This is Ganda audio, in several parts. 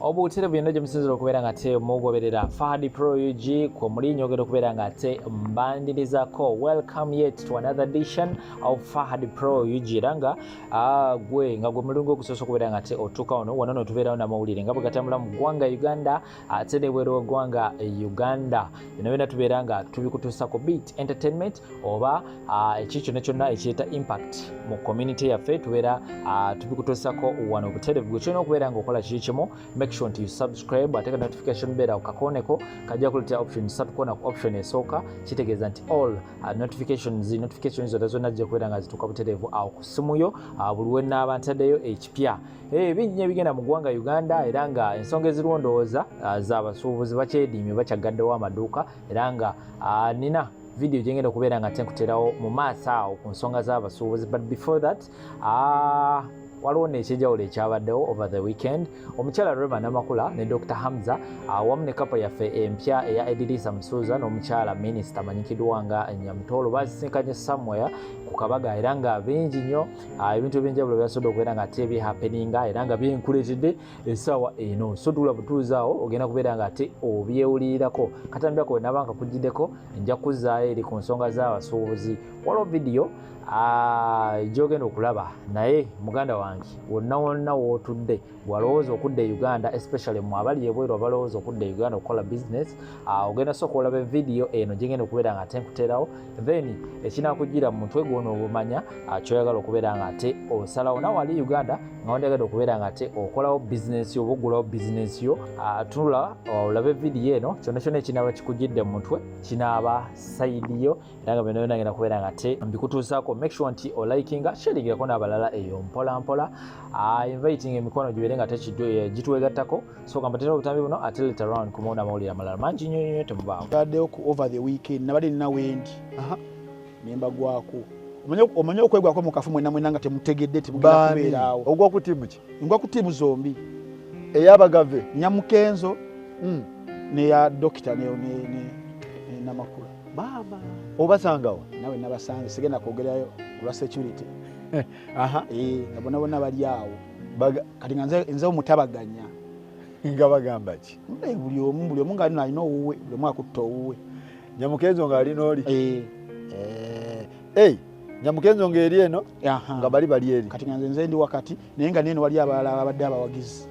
Obutere byonna gye musinzira okubeera nga te mugoberera Fahad Pro UG kwe muli, nyongera okubeera nga te mbandirizako. Welcome yet to another edition of Fahad Pro UG. Era nga gwe nga gwe mulungi okusoose okubeera nga te otuuka wano, wano no tubeerawo n'amawulire nga bwe gatambula mu ggwanga Uganda ate n'ebweru w'eggwanga Uganda. Byonna byonna tubeera nga tubikutuusako, be it entertainment oba ekintu kyonna kyonna ekireeta impact mu community yaffe, tubeera tubikutuusako wano butereevu. Gwe kyolina okubeera nga okola kiri kimu: make sure nti you subscribe, ate ka notification bell ako kakooneko, kajja kuleetera option ssatu. Kona ku option esooka, kitegeeza nti all notifications zonna zonna zijja kubeera nga zituuka butereevu awo ku ssimu yo buli we naaba ntaddeyo ekipya. Bingi nnyo ebigenda mu ggwanga Uganda, era nga ensonga eziriwo ndowooza z'abasuubuzi bakyediimye, bakyaggaddewo amaduuka, era nga nina video gyengenda okubeera nga tenkuteerawo mu maaso awo ku nsonga z'abasuubuzi. But before that, waliwo nekyenjawulo ekyabaddewo over the weekend. Omukyala Rema Namakula ne Dr Hamza awamu ne couple yaffe empya eya Edirisa Musuuza n'omukyala minisita amanyikiddwa nga Nyamutolo basisinkanye somewhere ku kabaga, era nga bingi nnyo ebintu ebyenjawulo byasobodde okubeera nga ate bihappeninga, era nga byenkuleetedde essaawa eno. So tula butuuzi awo, ogenda kubeera nga ate obyewulirirako. Katambyako wenaba nga kugiddeko, nja kuzzaayo eri ku nsonga z'abasuubuzi. Waliwo vidiyo gyogenda okulaba, naye muganda wange, wonna wonna wootudde walowooza okudda e Uganda, especially mu abali ebweru abalowooza okudda e Uganda okukola business, ogenda sooka olaba vidiyo eno gyengenda okubeera nga ate nkuteerawo, then ekinakujjira mu mutwe gwona obumanya kyoyagala okubeera nga ate osalawo. Nawe ali Uganda nga wandyagadde okubeera nga ate okolawo bizinesi yo oba ogulawo bizinesi yo, tunula olabe vidiyo eno. Kyonna kyonna ekinaaba kikujjidde mu mutwe kinaaba side yo, era nga byonna byonna ngenda kubeera nga ate mbikutuusaako. Make sure nti olikinga, sharingirako n'abalala eyo mpola mpola, inviting emikono gibeere nga gitwegattako. So kambatera obutambi buno, ate later round kumawo n'amawulire amalala mangi nnyo nnyo. Temubaawo. Baddeyo ku over the weekend, nabadde nina wendi nembagwako. Omanyi okwegwako mu kafu mwena mwena nga temutegedde temugenda Baani? kubeeraawo. Ogwa ku ttiimu ki? Ngwa ku ttiimu zombi. Ey'abagave? Nyamukenzo neya dokita ne Namakula. Maama, obasangawa? Nawe nabasanze, sigenda kwogerayo olwa security. Eh, nga bonna bonna bali awo. Kati nga nze omutabaganya. Nga bagamba ki? Eh, buli omu nga alina owuwe, buli omu akutta owuwe. Nyamukenzo ng'alina oli? Eh. Eh, hey, Nyamukenzo ng'eri eno, nga bali bali eri. Kati nga nze ndi wakati, naye nga neno wali abalala ababadde abawagizi.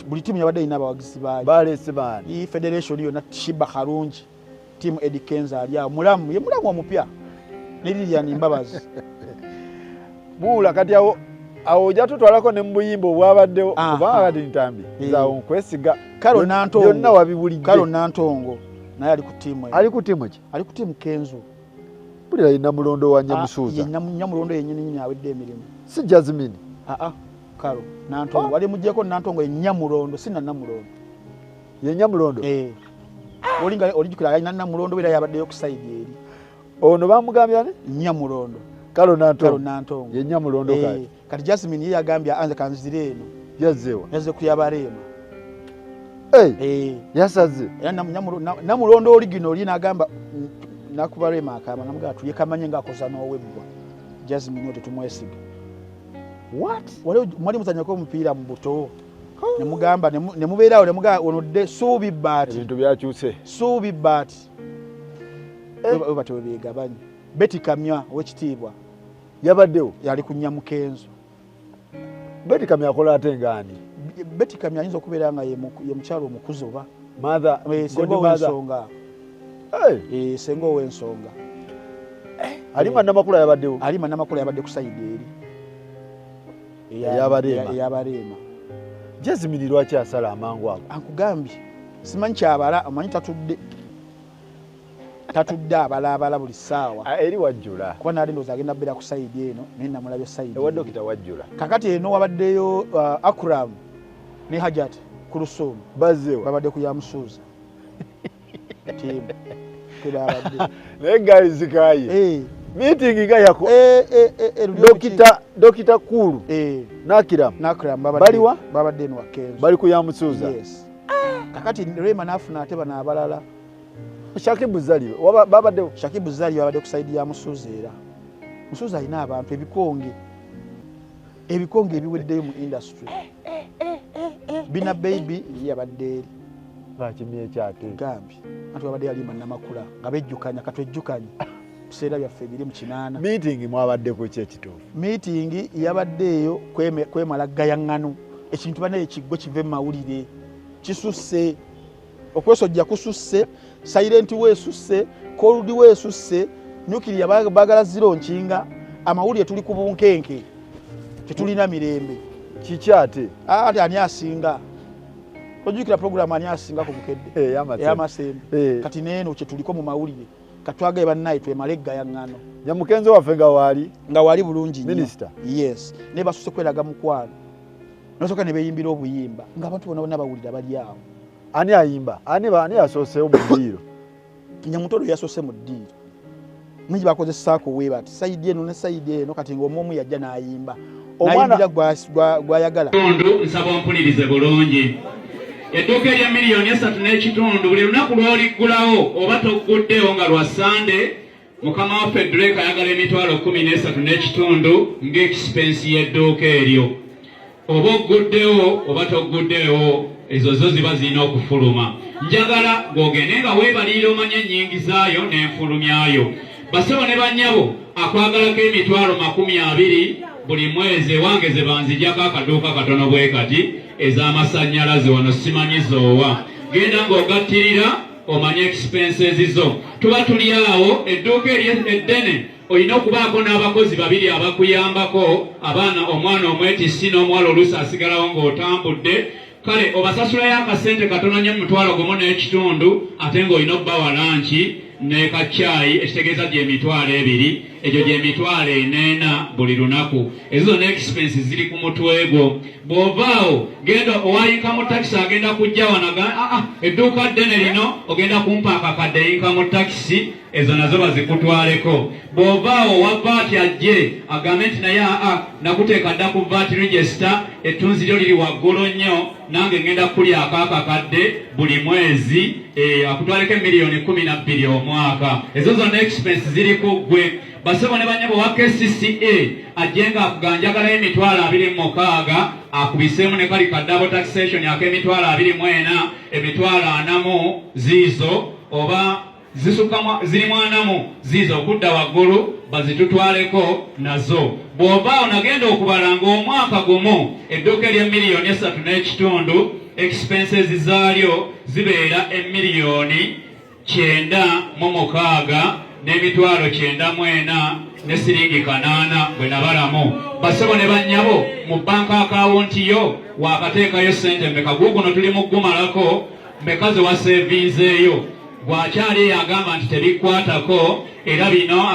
Buli tiimu yabadde erina abawagizi baayo. Baleese baani? Iyi federation yonna, Shiba Karungi, tiimu Eddie Kenzo ali awo, mulamu ye mulamu omupya, ne Lilian Mbabazi. Buula, kati awo awo ojja tutwalako ne mu buyimba obwabaddewo, kubanga kati Ntambi, nze awo nkwesiga. Karo Nantongo. Byonna wabiwulidde. Karo Nantongo naye ali ku tiimu eyo. Ali ku tiimu ki? Ali ku tiimu Kenzo. Mpulira ye Namulondo wa Ah, Nyamusuuza. ye Nyamulondo yennyini nyini awedde emirimu. Si Jasmine? Aa, Karo Nantongo wali mugyeko Nantongo, ye Nyamulondo, si na Namulondo. Ye Nyamulondo? Eh. Oli nga olijjukira alina Namulondo, era yabaddeyo ku side eri. Ono bamugambye ani? Nyamulondo. Karo Nantongo. Karo Nantongo. Ye Nyamulondo. Eh, kati kati Jasmine ye yagambye anze kanzire eno. Yazzeewa? Yazze kuyabareema. Hey, Eh. yasaze. Era Namulondo oli gino oli n'agamba nakuba Rema akama, namugamba tuye kamanye ng'akoza n'owebbwa. Jasmine oyo tetumwesiga. What? Wali mwali muzanyako omupiira mu buto, nemugamba nemubeerawo, nemugamba ono dde suubi bbaati. Ebintu byakyuse. Suubi bbaati. We batyo bwe beegabanya. Betty Kamya owekitiibwa Yabaddewo? Yali ku Nyamukenzo. Betty Kamya akola ate ngaani? Betty Kamya ayinza okubeera nga ye mukyalo omukuzi oba Mother, senga godmother. ow'ensonga. Hey. Eh, senga ow'ensonga. Alima Namakula yabaddewo? Alima Namakula yabadde ku side eri. Ey'Abareema. Ey'Abareema. Jasmine lwaki asala amangu ago? Ankugambye, simanyi kyabala, omanyi tatudde, abalaabala buli ssaawa. Ah, eri wajjula. Kuba naali ndowooza agenda kubeera ku side eno, naye namulabye side Ewa eri. Dokita wajjula. Kakati eno wabaddeyo Akram ne Hajat Kulusumu. Bazzeewa? Babadde ku Yamusuuza tiimu kwebabadde. Naye gaali zikaye. Eh. Meeting nga yako. Eh, eh, eh, eh, luli. Dokita Kulu Nakiramu. Nakiramu Baliwa? Babadde eno Wakenzo. Bali ku Yamusuuza? Yes. Kakati Rema n'afuna ate bano abalala. Shakibu Zali babaddewo? Shakibu Zali babadde ku side ya Musuuza, era Musuuza alina abantu ebikonge, ebikonge ebiweddeyo mu industry. Bina Baby ye yabadde eri. Ng'akimye ekyate. Gambye anti wabadde yalima Namakula nga bejjukanya, katwejjukanye biseera byaffe ebiri mu 80. Meeting mwabadde ku ki ekituufu? Meeting yabadde eyo kwemala gayaŋŋano. Ekintu banaye kiggwe kive mu mawulire, kisusse, okwesojja kususse, silent weesusse, cold weesusse, nuclear baagala zero nkinga, amawulire tuli ku bunkenke, tetulina mirembe. Kiki ate? Ate ani asinga? Ojjukira program ani asinga ku Bukedde? Ey'amasembe. Ey'amasembe. Kati neeno kye tuliko mu mawulire. Katwagaye bannaye twemale eggayaŋŋano. Nyamukenzo waffe nga waali? Nga waali bulungi nnyo. Minisita. Yes. Naye basuse kweraga mukwano. Nasooka ne beeyimbira obuyimba ng'abantu bonna bonna bawulira bali awo. Ani ayimba? Ani yasooseewo mu ddiiro? Nyamutolo yasoose mu ddiiro. Mingi bakoze saako we bati sayidi eno ne sayidi eno, kati ng'omu omu yajja n'ayimba. Omwana N'ayimbira gw'ayagala. Tundu, nsaba ompulirize bulungi. Edduuka erya 3.5 miliyoni buli lunaku lw'oliggulawo oba togguddewo nga lwa Sande, mukama waffe Drake ayagala 13.5 miliyoni ng'expense y'edduuka eryo. Oba ogguddewo oba togguddewo, ezo zo ziba zirina okufuluma. Njagala gw'ogende nga weebalirira omanye ennyingizaayo n'enfulumyayo. Basebo ne bannyabo, akwagalako 20 000 buli mwezi ewange ze banzijjako akaduuka katono bwe kati, ez'amasannyalaze wano simanyi zoowa. Genda ng'ogattirira omanye expenses zo. Tuba tuli awo, edduuka eri eddene olina okubaako n'abakozi babiri abakuyambako, abaana, omwana omwetissi n'omuwala oluusi asigalawo ng'otambudde. Kale obasasulayo akasente katono nnyo, 1.5 miliyoni, ate ng'olina obbawa lunch ne kacaayi, ekitegeeza gye 20 000, egyo gye 400 000 buli lunaku. Ezo zonna expenses ziri ku mutwe gwo. Bw'ovaawo genda owa income tax, agenda kujja wano ah, ah, edduuka ddene lino, ogenda kumpa akakadde income tax, ezo nazo bazikutwaleko. Bw'ovaawo owa VAT ajje agambe nti naye aa nakuteeka dda ku VAT register, ettunzi lyo liri waggulu nnyo, nange ngenda kulyako akakadde buli mwezi, akutwaleko 12 miliyoni omwaka. Ezo zonna expense ziri ku ggwe. Basebo ne banyabo, wa KCCA ajje nga akuga njagalayo 26 000, akubiseemu ne kali ka double taxation ak'emitwalo 24, 400 000 ziizo oba zisukka zirimu 40 ziizo okudda waggulu, bazitutwaleko nazo. Bw'ovaawo nagenda okubala ng'omwaka gumu edduuka erya 3.5 miliyoni expenses zaalyo zibeera 96,904 ne siringi 800 bwe nabalamu. Basebo ne bannyabo, mu banka account yo wakateekayo sente mmeka? Guguno tuli mu gumalako. Mmeka ze wasevinzeeyo? Bw'akyali eyo agamba nti tebikwatako, era bino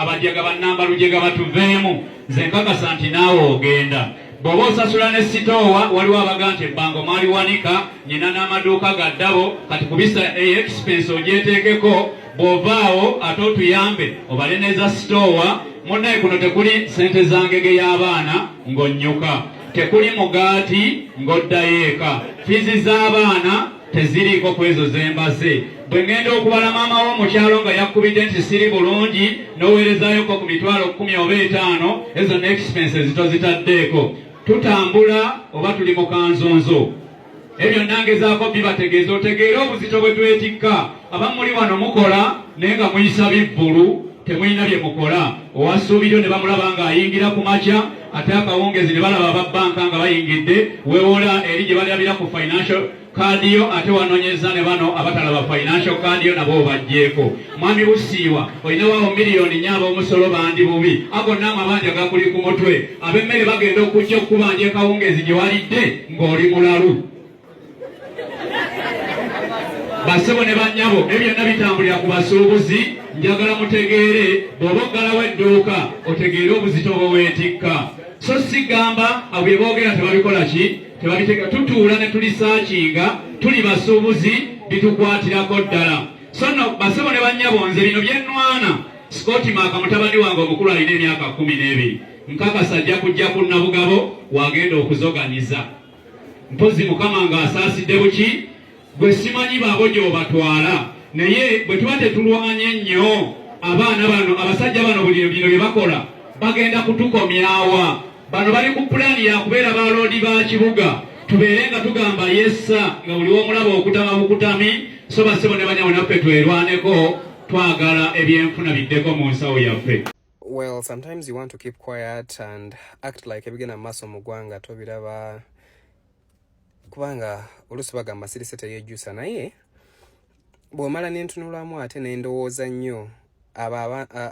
abajega bannamba lujega batuveemu. Nze nkakasa nti naawe ogenda bw'oba osasula ne sitoowa. Waliwo abaga nti ebbango mwaliwanika nyina n'amaduuka ga ddabo, kati kubisa expense ogyeteekeko. Bw'ovaawo ate otuyambe obale neza sitoowa. Munnaye, kuno tekuli sente za ngege y'abaana ng'onnyuka, tekuli mugaati ng'oddayo eka, fiizi z'abaana teziriiko ku ezo zembaze. Bwe ŋŋenda okubala maama w'omukyalo nga yakkubidde nti siri bulungi, n'oweerezayoko ku 10 000 oba 50, ezo ne expenses tozitaddeeko. Tutambula oba tuli mu kanzunzu? Ebyo nangezaako bibategeeza otegeere obuzito bwe twetikka. Abamuli wano mukola naye nga muyisa bibbulu, temulina bye mukola. Owasuubiryo ne bamulaba ng'ayingira ku makya, ate akawungezi ne balaba ababbanka nga bayingidde. Weewola eri gye balabira ku financial card yo, ate wanoonyeza ne bano abatalaba financial card yo nabo obaggyeko. Mwami Busiiwa, olina waawo 4 miliyoni ab'omusolo bandi bubi, ago naamwe abandi agakuli ku mutwe. Ab'emmere bagenda okujja okukubanja ekawungezi gye walidde ng'oli mulalu. Basebo ne bannyabo, ebyo byonna bitambulira ku basuubuzi. Njagala mutegeere, bw'oba oggalawo edduuka otegeere obuzito bwe weetikka, so sigamba abo bye boogera tebabikola ki, tebabitegeera. Tutuula ne tulisaakinga, tuli basuubuzi, bitukwatirako ddala. So nno basebo ne bannyabo, nze bino bye nnwana. Scott Maka mutabani wange omukulu alina emyaka 12, nkakasa ajja kujja ku Nabugabo wagenda okuzoganiza. Mpozi Mukama ng'asaasidde buki gwe simanyi baabo gy'obatwala, naye bwe tuba tetulwanye nnyo abaana bano, abasajja bano, buli bino bye bakola bagenda kutukomyawa. Bano bali ku pulaani yakubeera baloodi ba kibuga. Tubeere nga tugamba yessa nga buli womulaba okutama bukutami. So bassebo ne banyabo, naffe twerwaneko, twagala ebyenfuna biddeko mu nsawo yaffe. Well, sometimes you want to keep quiet and act like ebigenda mu maaso mu ggwanga tobiraba, kubanga oluusi bagamba sirise teyejjusa. Naye bw'omala nentunulamu ate nendowooza nnyo, abo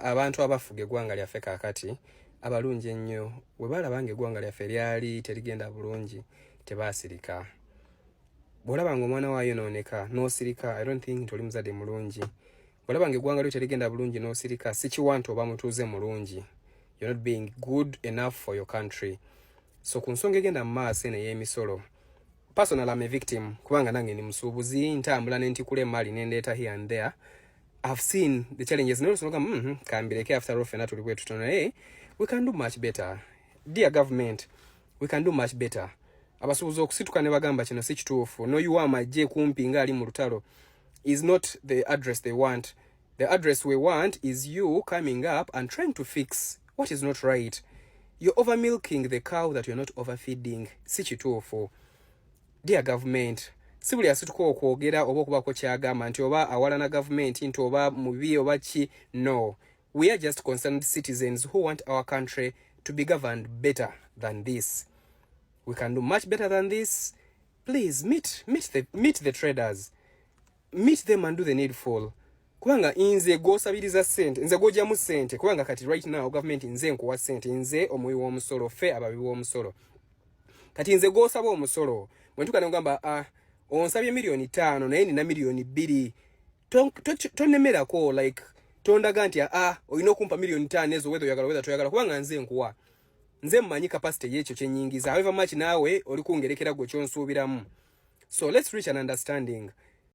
abantu abafuga eggwanga lyaffe kaakati abalungi ennyo, bwe balaba nga eggwanga lyaffe lyali terigenda bulungi, tebaasirika. Bw'olaba nga omwana waayonooneka n'osirika, I don't think nti oli muzadde mulungi. Bw'olaba nga eggwanga lyo terigenda bulungi n'osirika, sikiwa nti oba mutuuze mulungi. You're not being good enough for your country. So ku nsonga egenda mu maaso eno ey'emisolo, personal, am a victim, kubanga nange ndi musuubuzi, ntambula nentikula emaali nendeeta here and there. I've seen the challenges. Naye olusonoga kambireke, after all ffenna tuli bwe tutono. Naye we can do much better, dear government, we can do much better. Abasuubuzi okusituka ne bagamba kino si kituufu, noyiwa amagye kumpi ng'ali mu lutalo is not the address they want. The address we want is you coming up and trying to fix what is not right. You're overmilking the cow that you're not overfeeding. Si kituufu, dear government. Si buli asituka okwogera oba okubaako kyagamba nti oba awalana gavumenti, nti oba mubi oba ki. No, we are just concerned citizens who want our country to be governed better than this. We can do much better than this. Please meet the traders, meet them and do the needful, kubanga nze gwosabiriza ssente, nze gwojjamu ssente, kubanga kati right now government nze nkuwa ssente, nze omuwi w'omusolo, ffe abawi w'omusolo. Kati nze gwosaba omusolo, bwe ntuuka negamba, "Ah, onsabye 5 miliyoni, naye nina 2 miliyoni," tonemerako, like tondaga nti, "Ah, olina okumpa 5 miliyoni ezo," whether oyagala, whether toyagala, kubanga nze nkuwa, nze mmanyi capacity y'ekyo kyenyingiza. However much naawe oli kungerekera gwe kyonsuubiramu. So let's reach an understanding.